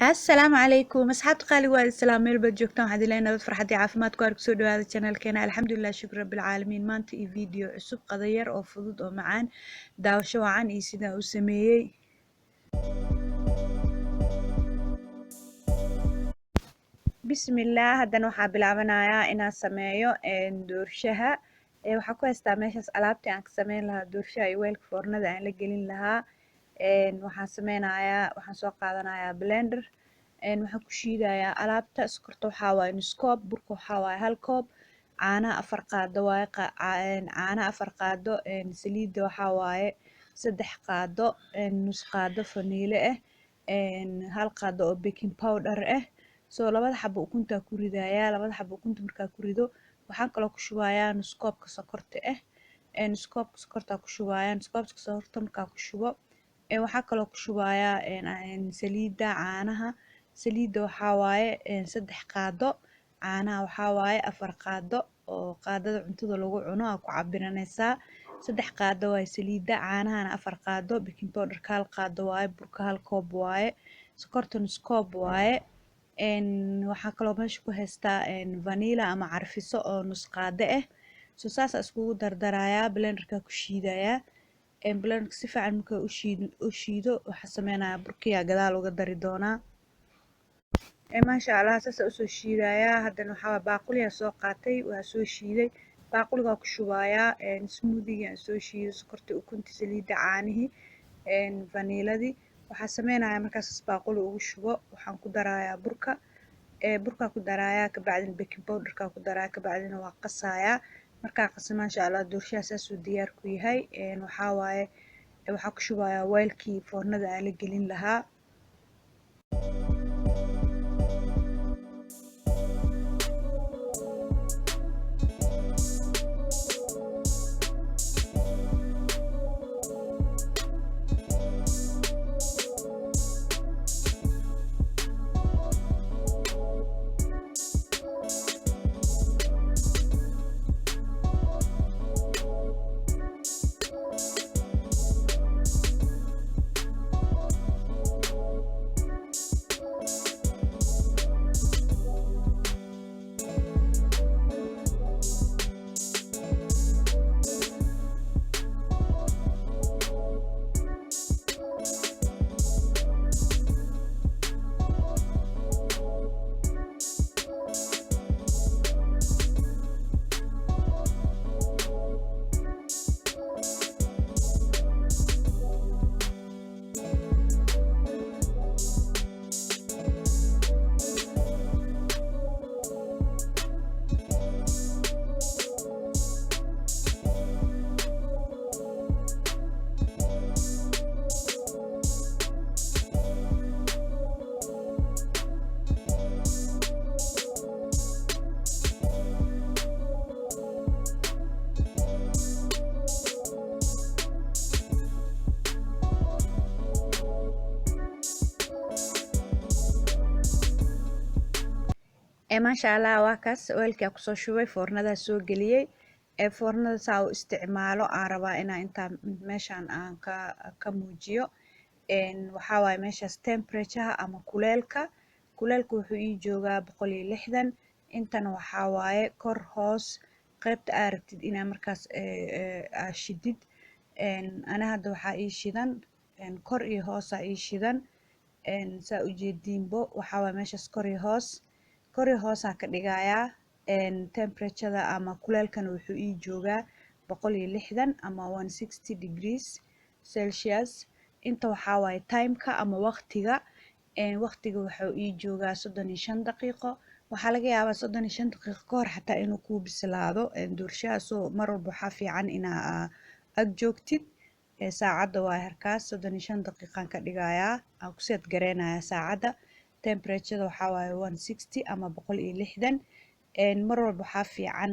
Assalaamu calaykum asxaabta qaaliga, waa islaam meel baad joogtaan. Waxaad ilaahay nabad, farxad iyo caafimaad ku arag. Soo dhawaada channelkeena. Alxamdulilah, shukr rabbil caalamiin. Maanta iyo video cusub, qado yar oo fudud oo macaan. Daawasho wacan iyo sidaan u sameeyey. Bismillaah. Haddana waxaa bilaabanayaa inaan sameeyo doorshaha. Waxaa ku haystaa meeshaas alaabtii aan ka sameyn lahaa doorshaha iyo weelka foornada aan la gelin lahaa. Waxaan sameynayaa, waxaan soo qaadanayaa blender. Waxaan ku shiidayaa alaabta. Sokorta waxaa waaye nus koob, burka waxaa waaye hal koob, caanaha 4 qaado waaye, caanaha 4 qaado, saliidda waxaa waaye 3 qaado, nus qaado faniile ah, hal qaado oo baking powder ah. So labada xabo ukuntaa ku ridayaa. Labada xabo ukunta markaa ku rido, waxaan kaloo ku shubayaa nus koobka sokorta ah. Nus koobka sokortaa ku shubayaa. Nus koobka sokorta markaa ku shubo, waxaa kaloo ku shubayaa saliidda, caanaha. Saliidda waxaa waaye 3 qaado, caanaha waxaa waaye 4 qaado oo qaadada cuntada lagu cuno aa ku cabiranaysaa. 3 qaado waaye saliidda, caanahana 4 qaado, baking powderka hal qaado waaye, burka hal koob waaye, sokorta nus koob waaye. Waxaa kaloo meesha ku haystaa vanilla ama carfiso oo nus qaado ah. So saasaa iskugu dardarayaa, blenderka ku shiidayaa. Blenderka si fiican markaa u shiido, waxaa sameynayaa burkiyaa gadaal uga dari doonaa. Maasha Allah, saasaa usoo shiidayaa. Haddana waxaa waaye baaquliyaa soo qaatay, waa soo shiiday, baaquligaa ku shubayaa smoothie aan soo shiiday: sokortii, ukuntii, saliidda, caanihii, vaniiladii. Waxaa sameynayaa markaas baaquli ugu shubo, waxaan ku darayaa burka. Burkaa ku darayaa, kabacdina baking powderkaa ku darayaa, kabacdina waa qasayaa. Markaa qasa, maasha Allah, doorshaha saasuu diyaar ku yahay. Waxaa waaye waxaa ku shubayaa weelkii foornada aan la gelin lahaa. Maasha Allah, waa kaas weelkii aan kusoo shubay, foornadaa soo geliyey. Ee foornada saa u isticmaalo aan rabaa inaa intaa meeshaan aan ka muujiyo. Waxaa waaye meeshaas temperatureha ama kuleelka. Kuleelka wuxuu ii joogaa 160. Intana waxaa waaye kor, hoos, qaybta aa rabtid inaa markaas aa shidid. Ana hadda waxaa ii shidan kor iyo hoosaa ii shidan. Saa ujeediinbo, waxaa waaye meeshaas kor iyo hoos, kor iyo hoosaa ka dhigayaa. Temperatureda ama kuleelkana wuxuu ii joogaa 160 ama 160 degrees Celsius. Inta waxaa waaye timeka ama waqtiga. Waqtiga wuxuu ii joogaa 35 daqiiqo. Waxaa laga yaabaa 35 daqiiqo ka hor xataa inuu kuu bislaado doorshaha. So mar walba waxaa fiican inaa ag joogtid saacadda. Waaye harkaas 35 daqiiqaan ka dhigayaa, aan ku set gareynayaa saacadda. Temperatureda waxaa waaye 160 ama 160. Mar walba waxaa fiican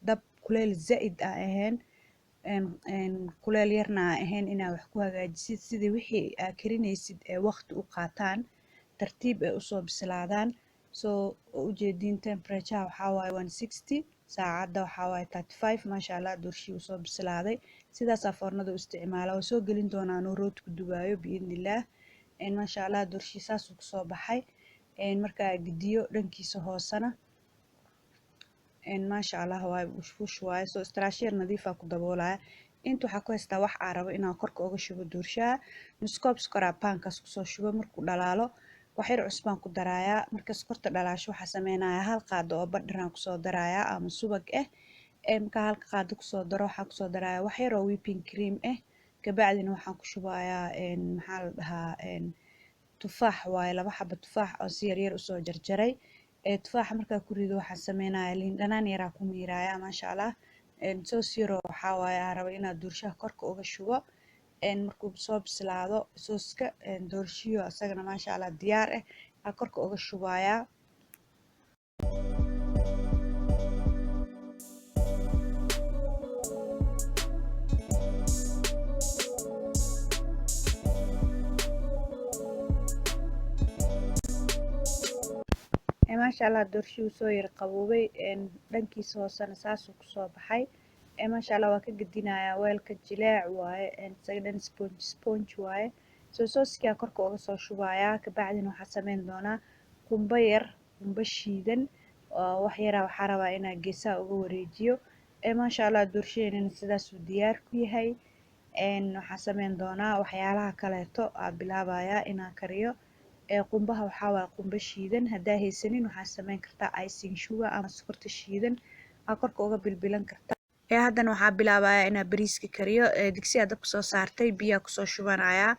dab kuleel zaid aan ahayn, kuleel yarna aan ahayn inaa wax ku hagaajisid, sidii wixii aa karinaysid ee waqti u qaataan, tartiib ay usoo bislaadaan. So ujeediin, temperature waxaa waaye 160, saacadda waxaa waaye 35. Maasha Allah, doorshii uu soo bislaaday. Sidaasaa foornada u isticmaala. Waa soo gelin doonaa anuu rooti ku dubaayo, biidnillaah. Maasha Allah, doorshihii saasuu kusoo baxay. Markaa gediyo dhankiisa hoosena, maasha Allah waaye, bushbush waaye. Soo istiraasho yar nadiifaa ku daboolaya. Inta waxaa ku haystaa wax aan rabo inaan korka uga shubo doorshaha. Nus koob sokoraa paankaas kusoo shubo. Markuu dhalaalo, wax yar cusbaan ku darayaa. Marka sokorta dhalaasho, waxaa sameynayaa hal qaado oo butter aan kusoo darayaa ama subag ah. Markaa halka qaado kusoo daro, waxaan kusoo darayaa wax yar oo whipping cream ah. Kabacdina waxaan ku shubayaa, maxaa la dhahaa, tufaax waaye, laba xabo tufaax oo si yar yar usoo jarjaray. Tufaaxa markaa ku rido, waxaan sameynayaa liin dhanaan yaraa ku miirayaa. Maasha Allah, soos yaroo waxaa waaye aan rabo inaad doorshaha korka uga shubo. Markuu soo bislaado sooska, doorshiyo isagana maasha Allah diyaar ah aa korka uga shubayaa. Maasha Allah, doorshihuu soo yar qaboobay, dhankiisa hoosena saasuu kusoo baxay. Maasha Allah, waa ka gedinayaa weelka. Jileec waaye, isaga dhan sponge sponge waaye. Soo sooskia korka uga soo shubayaa. Kabacdina waxaa sameyn doonaa qumbo yar, qumbo shiidan wax yaraa waxaa rabaa inaa geesaha uga wareejiyo. Maasha Allah, doorshaheenana sidaasuu diyaar ku yahay. Waxaa sameyn doonaa waxyaalaha kaleeto aa bilaabayaa inaan kariyo. Qumbaha waxaa waaye qumbo shiidan. Haddaa haysanin, waxaa sameyn kartaa icing sugar ama sokorta shiidan aa korka uga bilbilan kartaa. Haddana waxaa bilaabayaa inaa bariiska kariyo. Digsiyaa dabka soo saartay, biyaa kusoo shubanayaa.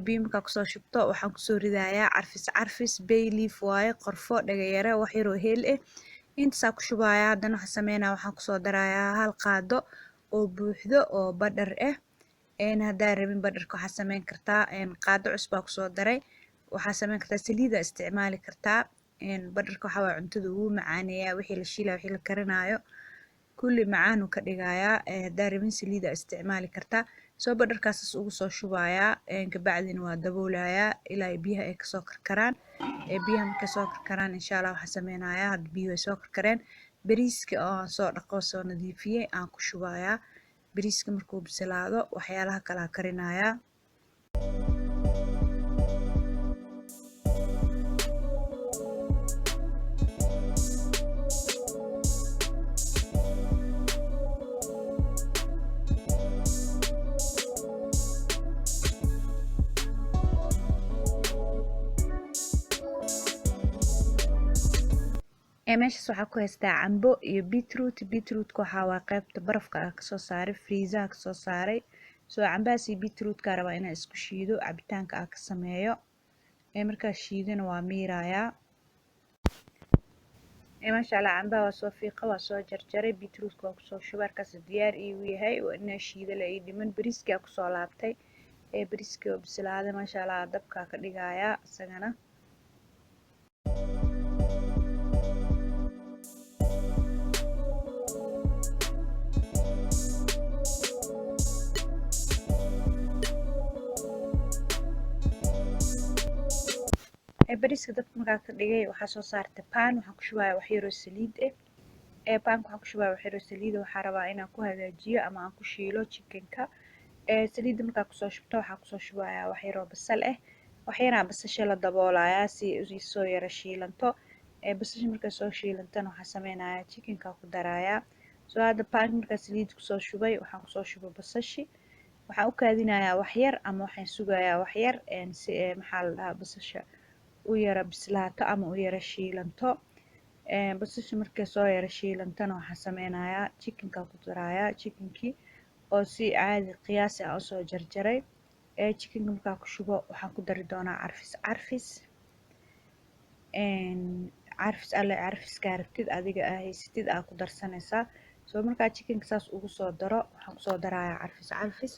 Biyo markaa kusoo shubto, waxaan kusoo ridayaa carfis carfis, bay leaf waaye, qorfo, dhagayare, wax yaroo heel ah, intaasaa ku shubayaa. Haddana waxaan sameynaya, waxaan kusoo darayaa hal qaado oo buuxdo oo butter ah. Haddaa rabin butterka, waxaa sameyn kartaa qaado cusbaa kusoo daray, waxaa sameyn kartaa saliida isticmaali kartaa. Butterka waxaa waaye cuntada wuu macaaneeyaa, wixii la shiilaya, wixii la karinaayo, kulli macaanuu ka dhigayaa. Haddaa rabin, saliida isticmaali kartaa. Soo butterkaas ugu soo shubayaa, kabacdina waa daboolayaa ilaa biyaha ay kasoo karkaraan. Biyaha markay soo karkaraan, insha Allah, waxaan sameynayaa, hadda biyuhu ay soo karkareen, bariiska oo aan soo dhaqo, soo nadiifiyey aan ku shubayaa. Bariiska markuu bislaado, waxyaalaha kale aan karinayaa. Meeshaas waxaa ku haystaa cambo iyo beetroot. Beetrootka waxaa waa qaybta barafka ah kasoo saaray, freezaha kasoo saaray. Soo cambahaas iyo beetrootka rabaa inaan isku shiido, cabitaanka ah ka sameeyo. Markaa shiidana waa miirayaa. Maasha Allah, cambaha waa soo fiiqa, waa soo jarjaray, beetrootka waa kusoo shubay, markaas diyaar iigu yahay. Waa inaa shiida la ii dhiman. Bariiskaa kusoo laabtay. Bariiskii oo bislaaday, maasha Allah, dabkaa ka dhigayaa isagana. Bariiska dabka markaa ka dhigay, waxaa soo saartay pan. Waxaan ku shubayaa wax yaroo saliid ah. Panka waxaan ku shubayaa wax yaroo saliid ah. Waxaa rabaa inaan ku hagaajiyo ama aan ku shiilo chickenka. Saliidda markaa kusoo shubto, waxaa kusoo shubayaa wax yaroo basal ah. Wax yaraa basasha la daboolayaa si ay soo yara shiilanto. Basasha markay soo shiilantana, waxaa sameynayaa chickenka ku darayaa. Soo hadda panka markaa saliid kusoo shubay, waxaan kusoo shubay basashi. Waxaan u kaadinayaa wax yar ama waxaan sugayaa wax yar si maxaa la dhahaa, basasha u yara bislaato ama u yara shiilanto. Basasha markay soo yara shiilantana, waxaan sameynayaa chickenka ku darayaa, chickenkii oo si caadi qiyaasi ah usoo jarjaray. Chickenka markaa ku shubo, waxaan ku dari doonaa carfis carfis, carfis alle carfiskaa rabtid adiga aa haysatid aa ku darsanaysaa. Soo markaa chickenka saas ugu soo daro, waxaan kusoo darayaa carfis carfis,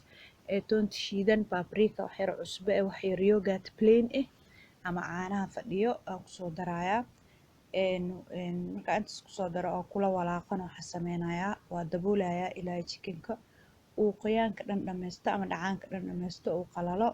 toonta shiidan, paprika, wax yar cusbo eh, wax yar yogurt plain ah ama caanaha fadhiyo aan kusoo darayaa. Markaa intaas kusoo daro oo kula walaaqana, waxaan sameynayaa waa daboolayaa ilaa chickenka uu qoyaanka dhan dhameysto ama dhacaanka dhan dhameysto, uu qalalo.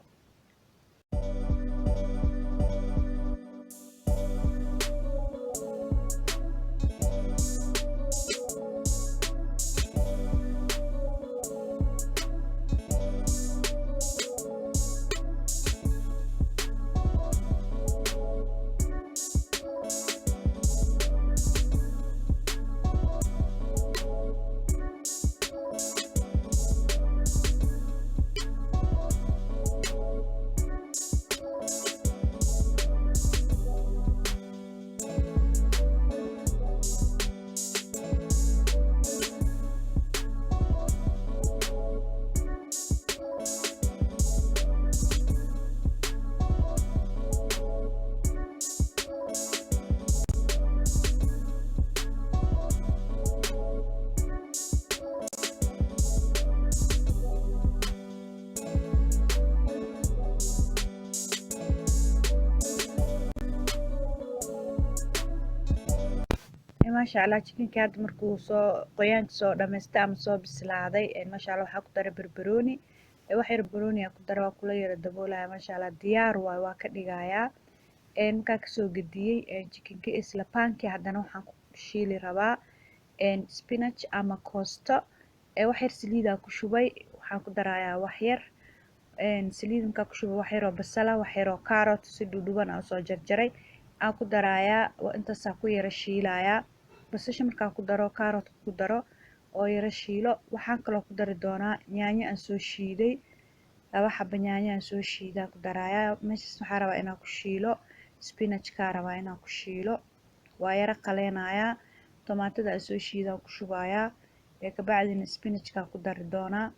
Maasha Allah, chickenka hadda markuu soo qoyaanka soo dhamaystay ama soo bislaaday, maasha Allah, waxaa ku daray barbarooni. Wax yar barbarooni aa ku daray, waa kula yara daboolaya. Maasha Allah, diyaar waaye, waa ka dhigayaa. Markaa kasoo gediyey chickenka, isla pankii haddana waxaan ku shiili rabaa spinach ama koosto. Wax yar saliidaa ku shubay, waxaan ku darayaa wax yar saliid. Markaa ku shubay, wax yaroo basala, wax yaroo carrot si dhudhuban aan usoo jarjaray aan ku darayaa. Intaasaa ku yara shiilayaa. Basasha markaan ku daro, carrotka ku daro oo yara shiilo, waxaan kaloo ku dari doonaa yaanyo aan soo shiiday. 2 xabo yaanyo aan soo shiidaa ku darayaa. Meeshaas waxaa rabaa inaan ku shiilo spinachkaa, rabaa inaan ku shiilo. Waa yara qaleynayaa, tomaatada aan soo shiidaan ku shubayaa, kabacdina spinachkaa ku dari doonaa.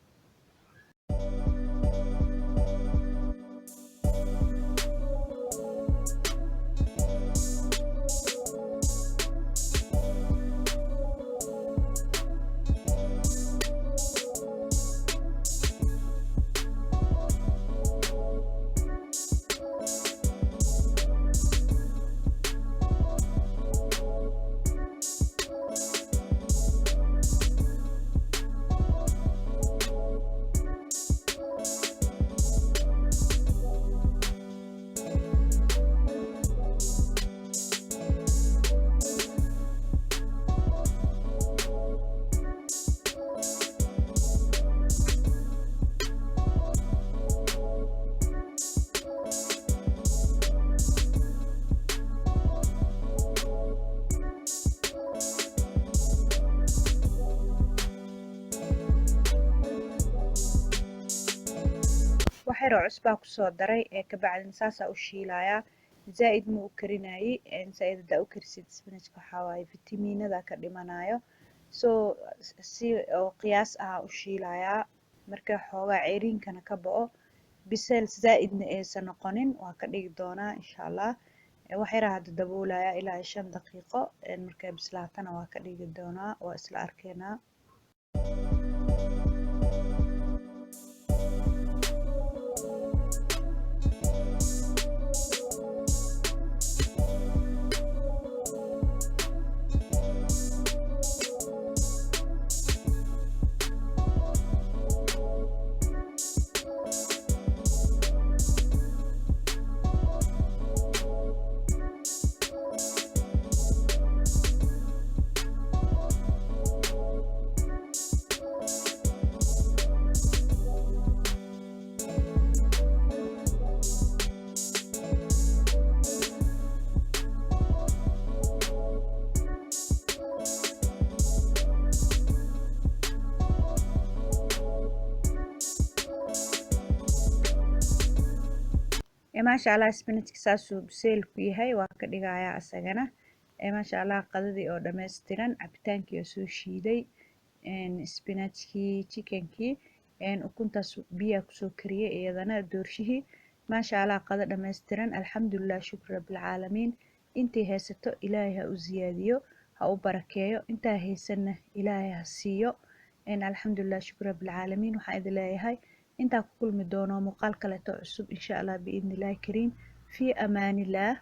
Wax yar oo cusbaa kusoo daray, kabacdina saasaa u shiilayaa. Zaa-id ma u karinayay. Zaa-id hadaa u karisid spinachka, waxaa waaye fitamiinada ka dhimanayo. So si oo qiyaas ah u shiilayaa. Marka xoogaa ceeriinkana ka bo'o, biseel zaa-idna aysan noqonin, waa ka dhigi doonaa insha Allah. Wax yaraa hadda daboolaya ilaa 5 daqiiqo. Markay bislaatana waa ka dhigi doonaa, waa isla arkeynaa. Maasha Allah, spinachka saasuu biseel ku yahay, waa ka dhigayaa asagana. Maasha Allah, qadadii oo dhammaystiran, cabitaankii oo soo shiiday, spinachkii, chickenkii, ukuntaas biyaa kusoo kariyay, iyadana doorshihii. Maasha Allah, qado dhammaystiran. Alxamdulilah, shukri rabbilcaalamiin. Intii haysato Ilaahay ha u siyaadiyo, ha u barakeeyo. Intaa haysanna Ilaahay ha siiyo. Alxamdulilah, shukri rabbilcaalamiin. Waxaan idin leeyahay intaa ku kulmi doono muuqaal kaleeto cusub insha Allah, biidni Illahi kariim. Fii amaanillaah.